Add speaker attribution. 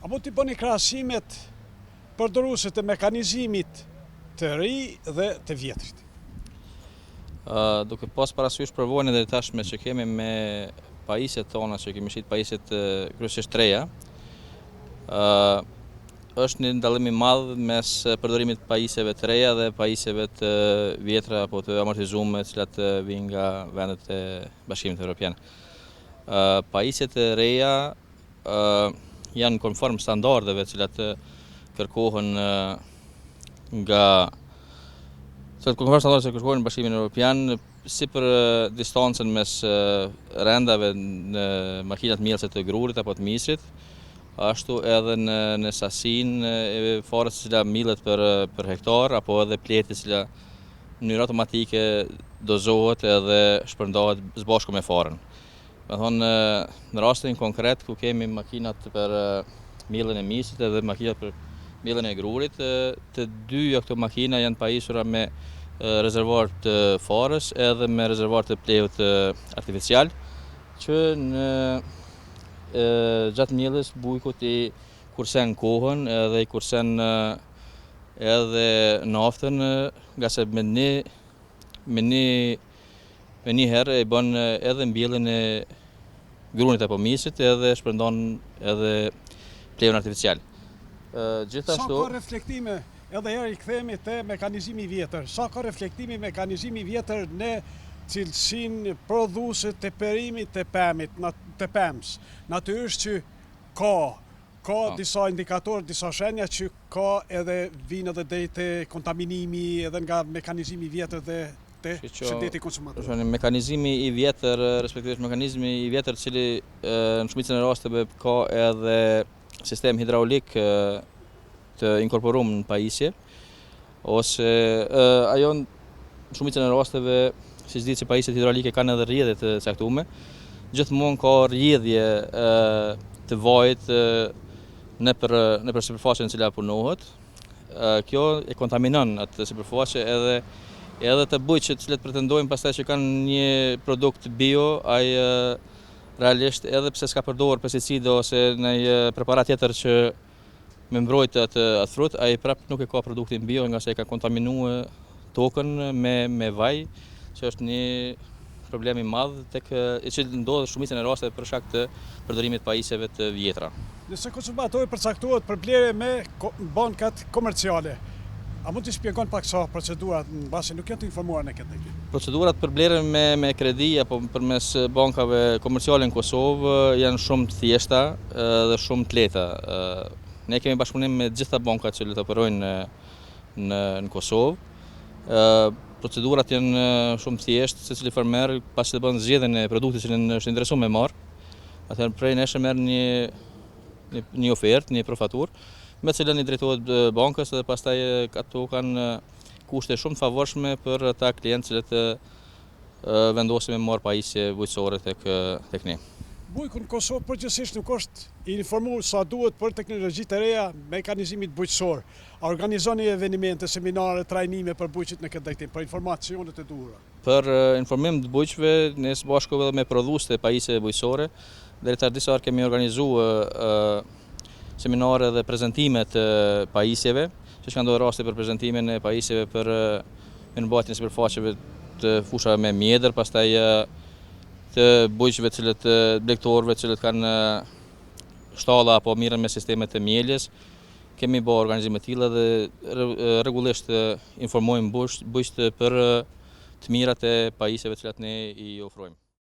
Speaker 1: A mund t'i bëni krahasimet përdoruesit të mekanizimit të ri dhe të vjetrit?
Speaker 2: Duke pas parasysh përvojën e deritashme që kemi me pajisjet tona që kemi shit pajisjet kryesisht të reja, është një dallim i madh mes përdorimit të pajisjeve të reja dhe pajisjeve të vjetra apo të amortizume, të cilat vijnë nga vendet e Bashkimit Evropian. Pajisjet e reja janë konform standardeve të cilat kërkohen nga cilat konform standardeve që kërkohen në Bashkimin Evropian, si për distancën mes rendave në makinat mjellëse të grurit apo të misrit, ashtu edhe në në sasinë e farës e cila millet për për hektar apo edhe plehit e cila në mënyrë automatike dozohet edhe shpërndahet së bashku me farën. Me thonë, në rastin konkret ku kemi makinat për mjelljen e misrit edhe makinat për mjelljen e grurit, të dyja këto makina janë pajisura me rezervar të farës edhe me rezervar të plehut artificial, që në gjatë mjelljes bujkut i kursen kohën edhe i kursen edhe naftën, ngase me një me një me një herë e bën edhe mbjelljen e grunit apo misrit edhe shpërndan edhe plehun artificial.
Speaker 1: Gjithashtu Sa ka reflektime, edhe herë i kthehemi te mekanizimi i vjetër, sa ka reflektimi mekanizimi i vjetër në cilësinë prodhuese të perimit të pemit, të pemës. Natyrisht që ka, ka disa indikatorë, disa shenja që Ka edhe vijnë edhe deri te kontaminimi edhe nga mekanizimi i vjetër dhe te shëndeti i
Speaker 2: konsumatorit. Mekanizimi i vjetër, respektivisht mekanizmi i vjetër i cili në shumicën e rasteve ka edhe sistem hidraulik të inkorporum në pajisje, ose ajo në shumicën e rasteve, siç dihet se pajisjet hidraulike kanë edhe rrjedhje të caktume, gjithmonë ka rrjedhje të vajit nëpër nëpër sipërfaqen e cila punohet. Kjo e kontaminon atë sipërfaqe edhe edhe te bujqit të cilët pretendojnë pastaj që kanë një produkt bio, ai realisht edhe pse s'ka përdorur pesticide ose ndonjë preparat tjetër që me mbrojt atë atë frut, ai prap nuk e ka produktin bio ngase e ka kontaminue tokën me me vaj, që është një problem i madh tek i cili ndodh shumicën e rasteve për shkak të përdorimit të pajisjeve të vjetra.
Speaker 1: Nëse konsumatori përcaktohet për blerje me bankat komerciale, a mund t'i shpjegon pak sa procedurat, mbase nuk janë të informuar në këtë
Speaker 2: drejtim? Procedurat për blerje me me kredi apo përmes bankave komerciale në Kosovë janë shumë të thjeshta dhe shumë të lehta. Ne kemi bashkëpunim me të gjitha bankat që operojnë në në në Kosovë. Procedurat janë shumë të thjeshtë, secili fermer pasi të bën zgjedhjen e produktit që është interesuar me marr, atëherë prej nesh e merr një një, një ofertë, një profaturë, me të cilën i drejtohet bankës dhe pastaj ato kanë kushte shumë të favorshme për ata klientë të cilët vendosin me marr pajisje bujqësore tek tek ne.
Speaker 1: Bujku në Kosovë përgjithësisht nuk është i informuar sa duhet për teknologjitë e reja mekanizimit bujqësor. A organizoni evenimente, seminare, trajnime për bujqit në këtë drejtim, për informacionet e duhura?
Speaker 2: Për informim të bujqve, ne së bashku edhe me prodhuesit e pajisjeve bujqësore, deri tash disa herë kemi organizuar seminare dhe prezantime të pajisjeve, siç ka ndodhur rasti për prezantimin e pajisjeve për mirëmbajtjen e sipërfaqeve të fushave me mjedër, pastaj të bujqve të cilët blegtorëve të cilët kanë shtalla apo mirren me sisteme të mjeljes. Kemi bërë organizime të tilla dhe rregullisht informojmë bujqtë për të mirat e pajisjeve të cilat ne i ofrojmë.